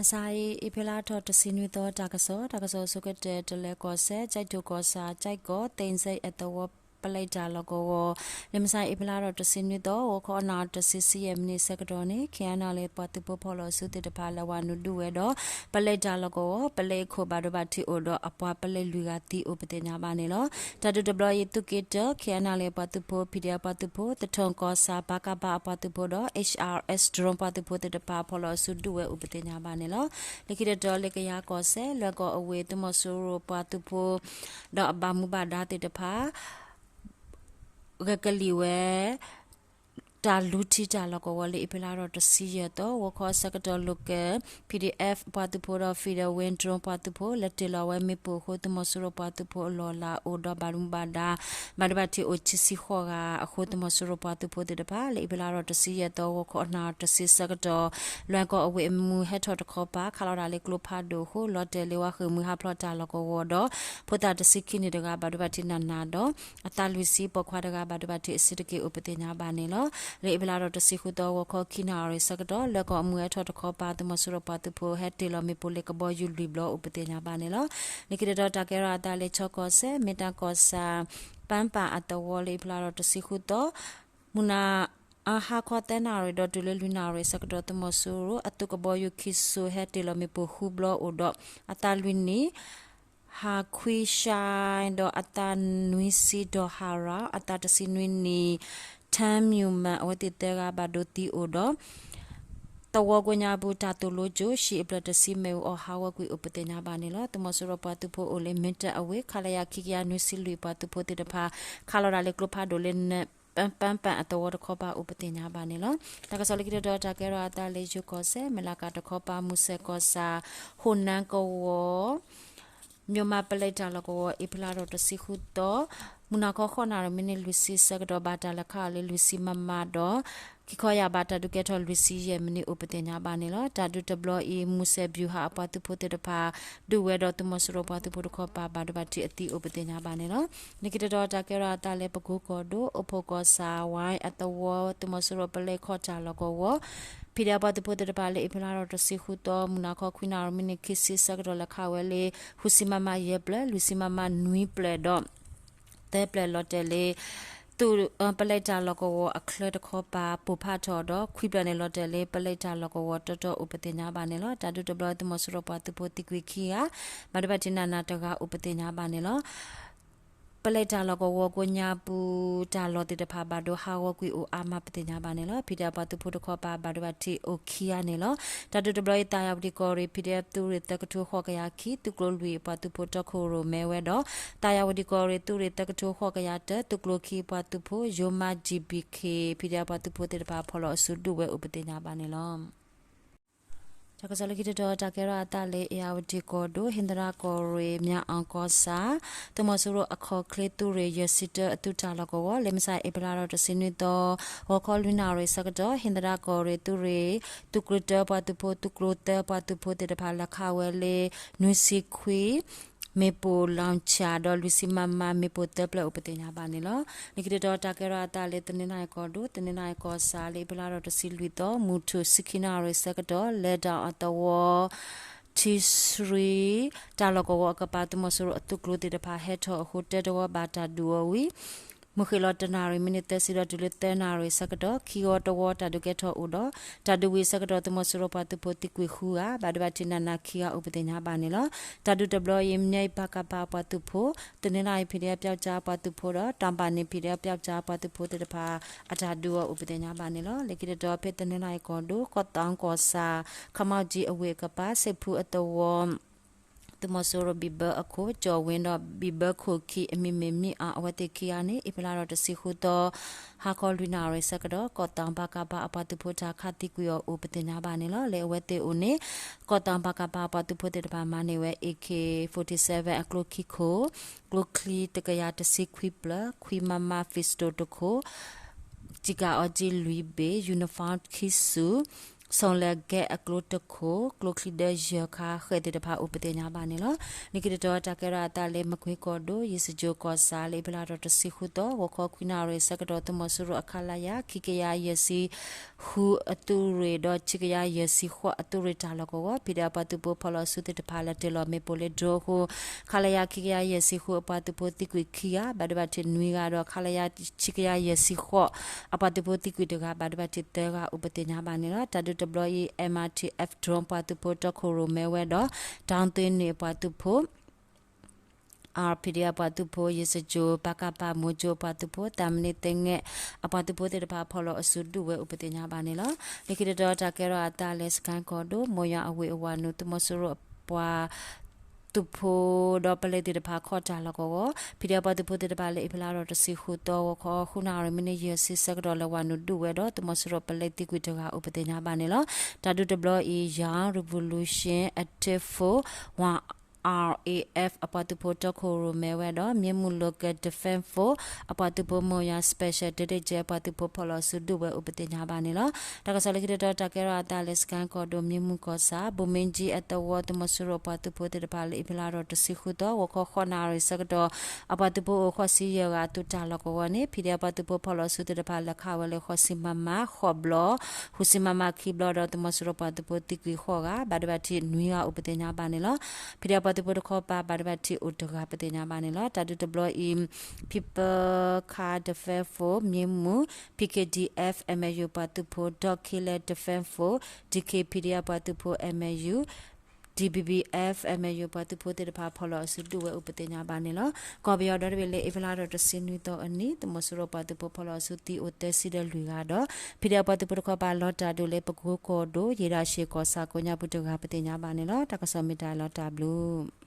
မုၢ်ဆါအံၤ အ့ဖြ့လါထီၣ်တဆံနွံသီ တၢ်ကစီၣ်, တၢ်ကစီၣ်အဆိကတၢၢ် တလဲၤကီၢ်စဲၣ် ကၠဲးတိၣ်ကီၢ်ဆၣ် ကၠဲးကီၢ် သ့ၣ်စဲအသဝီ ပလဲတၢ်လီၢ်ကဝီၤ, လၢမုၢ်ဆါအံၤ အ့ဖြ့လါထီၣ်တဆံနွံသီ ဂီၤခီအနၣ်ရံၣ်တဆံဆံယဲၢ်မံးနံးဆၢကတီၢ်န့ၣ် ခ့ၣ်အဲၣ်နၣ်လ့ၣ်ပှၤသုးဖိဖီၣ်လီၤစုသ့ၣ်တဖၣ် လဲၤဝးနုာ်ဒုးဝဲဒီး ပလဲတၢ်လီၢ်ကဝီၤ ပလဲအခိၣ်ဘၣ်ဒိဘၣ်ထံးအိၣ်ဒီး အပှၤပလဲလွံၢ်ဂၤသံအိၣ်ပသ့ၣ်ညါဘၣ်န့ၣ်လီၤ. တၢ်ဒုးတဘျီအံၤ သုးက့တၢ ခ့ၣ်အဲၣ်နၣ်လ့ၣ်ပှၤသုးဖိ ဖံးဒဲးပှၤသုးဖိ သထၢၣ်ကီၢ်ဆၣ် ပကဖ အပှၤသုးဖိဒီး HRS drone ပှၤသုးဖိသ့ၣ်တဖၣ် ဖီၣ်လီၤအစုဒုးဝဲအိၣ်ပသ့ၣ်ညါဘၣ်န့ၣ်လီၤ. လၢခံတတီၤ လၢကယၤကီၢ်စဲၣ် လွဲၢ်ကီၢ်အဝ့ၢ် သုးမီၤစိရိၤပှၤသုးဖိ ဒီးအဘၣ်မူဘၣ်ဒါသ့ၣ်တဖၣ် ဂဲၤကလံၣ်ဝဲ တၢ်လူထံတၢ်လီၢ်ကဝီၤ လၢအ့ဖြ့လါထီၣ်တဆံယဲၢ်သီ ဂီၤခီအဆၢကတီၢ် Local PDF ပှၤသုးဖိဒီး Federal Wing drone ပှၤသုးဖိ လဲၤတ့ၢ်လီၤဝဲမ့ၣ်ပိၢ်အဃိ သုးမီၤစိရိၤပှၤသုးဖိအလီၢ်အလၤအိၣ်ဒီးဘၣ်မူဘၣ်ဒါ ဘၣ်ဒိဘၣ်ထံးအိၣ်ခံဆံဃိးဂၤအဃိ သုးမီၤစိရိၤပှၤသုးဖိသ့ၣ်တဖၣ် လၢအ့ဖြ့လါထီၣ်တဆံယဲၢ်သီ ဂီၤခီအနၣ်ရံၣ်တဆံဆၢကတီၢ် လွဲၢ်ကီၢ်အဝ့ၢ်အမူဟဲထီၣ်တခီပၤ ခးလီၤတၢ်လၢကျိဖးဒိၣ်အဃိ လီၤတဲာ်လၢဝါဃ့ၢ်မှံဟးဖျိးတၢ်လီၢ်ကဝီၤဒီး ဖိသၣ်တဆံခံနံၣ်တဂၤ ဘၣ်ဒိဘၣ်ထံးနးနးဒီး အသးလွံၢ်ဆံ ပိာ်ခွါတဂၤ ဘၣ်ဒိဘၣ်ထံးအစုတက့ၢ်အိၣ်ပသ့ၣ်ညါဘၣ်န့ၣ်လီၤ. လၢအ့ဖြ့လါထီၣ်တဆံဃုသီ ဂီၤခီခံနၣ်ရံၣ်ဆၢကတီၢ် လွဲၢ်ကီၢ်အမူဟဲထီၣ်တခီပၤ သုးမီၤစိရိၤပှၤသုးဖိ ဟဲတ့ၢ်လီၤမ့ၣ်ပိၢ်လၢကဘီယူၤလွံၢ်ဘျီအိၣ်ပသ့ၣ်ညါဘၣ်န့ၣ်လီၤ. လၢခံတတီၤ တၢ်ကဲထီၣ်အသးလၢ ခၠီကီၢ်စဲၣ် မ့ၢ်တၢ်ကီၢ်ဆၣ် ပၢ်ပၢ်အသဝီ လၢအ့ဖြ့လါထီၣ်တဆံဃုသီ မုၢ်နၤအါဟါခီသၢနၣ်ရံၣ်ဒီးတုၤလၢလွံၢ်နၣ်ရံၣ်ဆၢကတီၢ် သုးမီၤစိရိၤအသုးကဘီယူၤခံစိၤ ဟဲတ့ၢ်လီၤမ့ၣ်ပိၢ်ဃုဘျီအိၣ်ဒီး အသးလွံၢ်နံၣ် ဟးခွံရှါ ဒီးအသးနွံဆံ ဒီးဟးရၣ် အသးတဆံနွံနံၣ် ထၢမၠူၣ်မၣ် အဝဲသ့ၣ်သၢဂၤဘၣ်ဒိသံအိၣ်ဒီး သဝီကိးညါပူၤ တၢ်သိၣ်လိကၠိ ဟံၣ်အဖျၢၣ်တဆံမ့ၣ်အူအီၣ်ဟးဂီၤကွံာ်အိၣ်ပသ့ၣ်ညါဘၣ်န့ၣ်လီၤ. သုးမီၤစိရိၤပှၤသုးဖိအိၣ်လၢ မ့ၢ်တၢ်အဝ့ၢ် ခလရ ခံကယၤနွံဆံလွံၢ် ပှၤသုးဖိသ့ၣ်တဖၣ် ခးလီၤတၢ်လၢကျိဖးဒိၣ်လၢ ပၢ်ပၢ်အသဝီတခီပၤအိၣ်ပသ့ၣ်ညါဘၣ်န့ၣ်လီၤ. တၢ်ကစီၣ်လၢခံတတီၤ တၢ်ကဲထီၣ်အသးလၢယိၤကီၢ်စဲၣ် မ့ၢ်လးကးတခီပၤ မူစဲၣ်ကီၢ်ဆၣ် ဟိၣ်နၢကဝီၤ မၠိၣ်မးပလဲတၢ်လီၢ်ကဝီၤ အ့ဖြ့လါထီၣ်တဆံဃုသီ မုၢ်နၤခီဃိးနၣ်ရံၣ်မံးနံးလွံၢ်ဆံဆၢကတီၢ် ဘၣ်တၢ်လဲၤခးအီၤလၢလွံၢ်ဆံမမဒီး ခံခီယာ်ဘးတၢ်ဒုးကဲထီၣ်လွံၢ်ဆံယဲၢ်မံးနံးအိၣ်ပသ့ၣ်ညါဘၣ်န့ၣ်လီၤ. တၢ်ဒုးတဘျီအံၤ မူစဲၣ်ဘျူၤဟၣ်အပှၤသုးဖိသ့ၣ်တဖၣ် ဒုးဝဲဒီးသုးမီၤစိရိၤပှၤသုးဖိတခီပၤ ဘၣ်ဒိဘၣ်ထံးအသံအိၣ်ပသ့ၣ်ညါဘၣ်န့ၣ်လီၤ. လၢခံတတီၤ တၢ်ကဲထီၣ်အသးလၢပကိၤကီၢ်ဒိၣ် အိၣ်ဖှိၣ်ကီၢ်ဆၣ် ဝဲအသဝီ သုးမီၤစိရိၤပလဲခီၣ်တၢ်လီၢ်ကဝီၤ ဖံးဒဲးပှၤသုးဖိသ့ၣ်တဖၣ် လၢအ့ဖြ့လါထီၣ်တဆံဃုသီ မုၢ်နၤခီခွံနၣ်ရံၣ်မံးနံးခံဆံဆၢကတီၢ် လဲၤခးဝဲလၢ ဃုဆံမမယဲၢ်ဖျၢၣ် လွံၢ်ဆံမမနွံဖျၢၣ်ဒီး သၢဖျၢၣ်လီၤတဲာ်လၢ သုး ပလဲတၢ်လီၢ်ကဝီၤအချၢတခီပၤ ပိၢ်ဖးထီၣ်ဒီး ခွံဖျၢၣ်န့ၣ်လီၤတဲာ်လၢ ပလဲတၢ်လီၢ်ကဝီၤတီတီအိၣ်ပသ့ၣ်ညါဘၣ်န့ၣ်လီၤ. တၢ်ဒုးတဘျီ သုးမီၤစိရိၤပှၤသုးဖိသံကွံာ်ခံဂၤ ဘၣ်ဒိဘၣ်ထံးနးနးတဂၤအိၣ်ပသ့ၣ်ညါဘၣ်န့ၣ်လီၤ. ပလဲတၢ်လီၢ်ကဝီၤကိးညါပူၤ တၢ်လီၢ်သ့ၣ်တဖၣ်ဘၣ်ဒိဟးဂီၤကွံာ်အိၣ်အါမးပသ့ၣ်ညါဘၣ်န့ၣ်လီၤ. ဖံးဒဲးပှၤသုးဖိတခီပၤ ဘၣ်ဒိဘၣ်ထံးအိၣ်ခံဂၤန့ၣ်လီၤ. တၢ်ဒုးတဘျီအံၤ သးယၤဝတံၢ်ကီၢ်ရ့ၣ် ဖံးဒဲးသုးရ့ၣ်သၢကထိဃိးကယၤခံ သုးကျိၤလွံၢ်ပှၤသုးဖိတီခိၣ်ရိၣ်မဲဝဲဒီး သးယၤဝတံၢ်ကီၢ်ရ့ၣ်သုးရ့ၣ်သၢကထိဃိးကယၤတၢ သုးကျိၤခံပှၤသုးဖိ ယိၤမး GBK ဖံးဒဲးပှၤသုးဖိသ့ၣ်တဖၣ် ဖီၣ်လီၤအစုဒုးဝဲအိၣ်ပသ့ၣ်ညါဘၣ်န့ၣ်လီၤ. တၢ်ကစီၣ်လၢခံတတီၤ တၢ်ကဲထီၣ်အသးလၢ အ့ၣ်ယၣ်ဝတံၢ်ကီၢ်ဒိၣ် ဟ့ၣ်သရၣ်ကီၢ်ရ့ၣ် မၠၣ်အၣ်ကီၢ်ဆၣ် သုးမီၤစိရိၤအခီၣ်ချ့သုးရ့ၣ် ယဲၢ်ဆံတၢအသုးတၢ်လီၢ်ကဝီၤ လၢမုၢ်ဆါအ့ဖြ့လါထီၣ်တဆံနွံသီ ဂီၤခီလွံၢ်နၣ်ရံၣ်ဆၢကတီၢ် ဟ့ၣ်သရၣ်ကီၢ်ရ့ၣ်သုးရ့ၣ် သုးကျိၤတၢပှၤသုးဖိ သုးကျိၤသၢပှၤသုးဖိသ့ၣ်တဖၣ် လဲၤခးဝဲလၢ နွံဆံခွံ မ့ၣ်ပိၢ်လီၤဆၣ်ဒီး လွံၢ်ဆံမမမ့ၣ်ပိၢ်သၢဖျၢၣ်အိၣ်ပသ့ၣ်ညါဘၣ်န့ၣ်လီၤ. လၢခံတတီၤ တၢ်ကဲထီၣ်အသးလၢ တနီသရံၣ်ကီၢ်ဒိၣ် တနီသရံၣ်ကီၢ်ဆၣ် လၢအ့ဖြ့လါထီၣ်တဆံလွံၢ်သီ မုၢ်ထူၣ်ဆံခံနၣ်ရံၣ်ဆၢကတီၢ် လဲၤဒၣ်အသဝီ ထံဆှံ တၢ်လီၢ်ကဝီၤအကပၤ သုးမီၤစိရိၤအသုးကျိၤသ့ၣ်တဖၣ် ဟဲထီၣ်အဃိ တၢတဝီဘၣ်တၢ်ဒုးအီၤဝံၤ မုၢ်ဃ့ၢ်လီၤတနၣ်ရံၣ်မံးနံးသၢဆံဒီးတုၤလၢသၢနၣ်ရံၣ်ဆၢကတီၢ် ခံဝီတဝီတၢ်ဒုးကဲထီၣ်အိၣ်ဒီး တၢ်ဒုးဝံၤအဆၢကတီၢ် သုးမီၤစိရိၤပှၤသုးဖိသံကွံာ်ဃုဂၤ ဘၣ်ဒိဘၣ်ထံးနးနးခံဂၤအိၣ်ပသ့ၣ်ညါဘၣ်န့ၣ်လီၤ. တၢ်ဒုးတဘျီအံၤ မၠဲပကဖအပှၤသုးဖိ တနီသရံၣ် ဖံးဒဲးပျီကၠါပှၤသုးဖိဒီး တၢ်ဘၣ်န့ၣ် ဖံးဒဲးပျီကၠါပှၤသုးဖိသ့ၣ်တဖၣ် အတၢ်ဒုးအီၤအိၣ်ပသ့ၣ်ညါဘၣ်န့ၣ်လီၤ. လၢခံတတီၤ ဖဲတနီသရံၣ်ကီၢ်ဒိၣ် ကီၢ်သီကီၢ်ဆၣ် ခမီကၠံအဝ့ၢ်အကပၤ စ့ၣ်ဖူအသဝီ သုးမီၤစိရိၤဘံၣ်ဘၢအခိၣ် ကၠီၣ်ဝ့ဒီး ဘံၣ်ဘၢခိၣ်ခံ အမံၤမ့ၢ်မံၤအါ အဝဲသ့ၣ်ခံဂၤန့ၣ် အ့ဖြ့လါထီၣ်တဆံဃုသီ ဟါခီလွံၢ်နၣ်ရံၣ်ဆၢကတီၢ် ကီၢ်သီပကဖအပှၤသုးဖိတၢ်ခးသံကွံာ်အီၤအိၣ်ပသ့ၣ်ညါဘၣ်န့ၣ်လီၤ. လၢအဝဲသ့ၣ်အိၣ်န့ၣ် ကီၢ်သီပကဖအပှၤသုးဖိသ့ၣ်တဖၣ်မၤန့ၢ်ဝဲ AK forty-seven အကျိခံခိၣ်, ကျိချံတကယၤတဆံခွံဖျၢၣ်, ခွံမမ pistol တခိၣ်, ကျည်ကာအင်္ကျီလွံၢ်ဘ့ၣ်, uniform ခံစု, စီၤလဲၤကဲအကျိတခိၣ် ကျိချံဒၢယဲၢ်ခါဃဲၣ်သ့ၣ်တဖၣ်အိၣ်ပသ့ၣ်ညါဘၣ်န့ၣ်လီၤ. လၢခံတတီၤတၢ်ကဲထီၣ်အသးလၢ မကွ့ကီၢ်ဒိၣ် ယ့ၣ်စကၠိၤကီၢ်ဆၣ် လၢအ့ဖြ့လါထီၣ်တဆံဃုသီ ဂီၤခီခွံနၣ်ရံၣ်ဆၢကတီၢ် သုးမီၤစိရိၤအ ခလရ ခံကယၤယဲၢ်ဆံဃုအသုးရ့ၣ်ဒီး ခံကယၤယဲၢ်ဆံဃိးအသုးရ့ၣ်တၢ်လီၢ်ကဝီၤ ဖံးဒဲးအပှၤသုးဖိဖီၣ်လီၤစုသ့ၣ်တဖၣ် လဲၤတ့ၢ်လီၤမ့ၣ်ပိၢ်လၢ drone အဃိ ခလရ ခံကယၤယဲၢ်ဆံဃုအပှၤသုးဖိသံကွံာ်ခံဂၤ ဘၣ်ဒိဘၣ်ထံးနွံဂၤဒီး ခလရ ခံကယၤယဲၢ်ဆံဃိးအပှၤသုးဖိသံကွံာ်တဂၤ ဘၣ်ဒိဘၣ်ထံးသၢဂၤအိၣ်ပသ့ၣ်ညါဘၣ်န့ၣ်လီၤ. တၢ်ဒုးတဘျီအံၤ M R T F drone ပှၤသုးဖိတီခိၣ်ရိၣ်မဲဝဲဒီး တၢ်သွ့နံၣ်အပှၤသုးဖိ R P D F အပှၤသုးဖိ ယ့ၣ်စကၠိၤ ပကဖ မိၤကၠိအပှၤသုးဖိ သးမနံၤသ့ငဲၢ်အပှၤသုးဖိသ့ၣ်တဖၣ် ဖီၣ်လီၤအစုဒုးဝဲအိၣ်ပသ့ၣ်ညါဘၣ်န့ၣ်လီၤ. လၢခံတတီၤတၢ်ကဲထီၣ်အသးလၢ စကဲၣ်ကီၢ်ဒိၣ် မိၢ်ယွၤအဝ့ၢ်အဝၤနုာ် သုးမီၤစိရိၤအပှၤ သုးဖိဒီးပလဲသ့ၣ်တဖၣ်ခီၣ်တၢ်လီၢ်ကဝီၤ ဖံးဒဲးအပှၤသုးဖိသ့ၣ်တဖၣ်လၢအ့ဖြ့လါထီၣ်တဆံဃုသီ ဂီၤခီဃုနၣ်ရံၣ်မံးနံးယဲၢ်ဆံဆၢကတီၢ် လဲၤဝၤနုာ်ဒုးဝဲဒီး သုးမီၤစိရိၤပလဲသံကွံာ်တဂၤအိၣ်ပသ့ၣ်ညါဘၣ်န့ၣ်လီၤ. တၢ်ဒုးတဘျီအံၤ Young Revolution Active Force ဝ R A F အပှၤသုးဖိတီခိၣ်ရိၣ်မဲဝဲဒီး မ့ၢ်မုၢ် Local Defense Force အပှၤသုးဖိ မိၢ်ယွၤ Special Division အပှၤသုးဖိ ဖီၣ်လီၤအစုဒုးဝဲအိၣ်ပသ့ၣ်ညါဘၣ်န့ၣ်လီၤ. တၢ်ကစီၣ်လၢခံတတီၤတၢ်ကဲထီၣ်အသးလၢ စကဲၣ်ကီၢ်ဒိၣ် မ့ၢ်မုၢ်ကီၢ်ဆၣ် ဘိၣ်မ့ၣ်ကၠံအသဝီ သုးမီၤစိရိၤအပှၤသုးဖိသ့ၣ်တဖၣ်လၢ အ့ဖြ့လါထီၣ်တဆံဃုသီ ဂီၤခီဃိးနၣ်ရံၣ်ဆၢကတီၢ် အပှၤသုးဖိအိၣ်ဃိးဆံယဲၢ်ဂၤအသုးတၢ်လီၢ်ကဝီၤန့ၣ် ဖံးဒဲးအပှၤသုးဖိဖီၣ်လီၤအစုသ့ၣ်တဖၣ် လဲၤခးဝဲလၢဃိးဆံ မမ ဃိးဘျီ ဃုဆံ မမ ခံဘျီဒီး သုးမီၤစိရိၤပှၤသုးဖိသံကွံာ်ဃိးဂၤ ဘၣ်ဒိဘၣ်ထံးနွံဂၤအိၣ်ပသ့ၣ်ညါဘၣ်န့ၣ်လီၤ. ဖံးဒဲးအပှၤသုးဖိတခီပၤ ဘၣ်ဒိဘၣ်ထံးအိၣ်တဂၤပသ့ၣ်ညါဘၣ်န့ၣ်လီၤ. တၢ်ဒုးတဘျီအံၤ People Car Defense Force မ့ၢ်မုၢ် P K D F M L U ပှၤသုးဖိ ဒီး Killer Defense Force D K P D F ပှၤသုးဖိ M L U D B B F M L U ပှၤသုးဖိသ့ၣ်တဖၣ် ဖီၣ်လီၤအစုဒုးဝဲအိၣ်ပသ့ၣ်ညါဘၣ်န့ၣ်လီၤ. ကီၢ်ပယီၤဒီတဘ့ၣ်လၢ အ့ဖြ့လါထီၣ်တဆံနွံသီအနံၤ သုးမီၤစိရိၤပှၤသုးဖိဖီၣ်လီၤအစုသံအိၣ်သၢဆံဒီးလွံၢ်ဂၤဒီး ဖံးဒဲးအပှၤသုးဖိတခီပၤ လီၤတၢ်ဒိၣ်လၢပကိကီၢ်ဒိၣ် ယ့ၣ်ဒၣ်ရှ့ၣ်ကီၢ်ဆၣ်ကိးညါပူၤတဂၤပသ့ၣ်ညါဘၣ်န့ၣ်လီၤ. တၢ်ကစီၣ်မ့ၢ်တၢ်လီၤတၢ်ဘျုး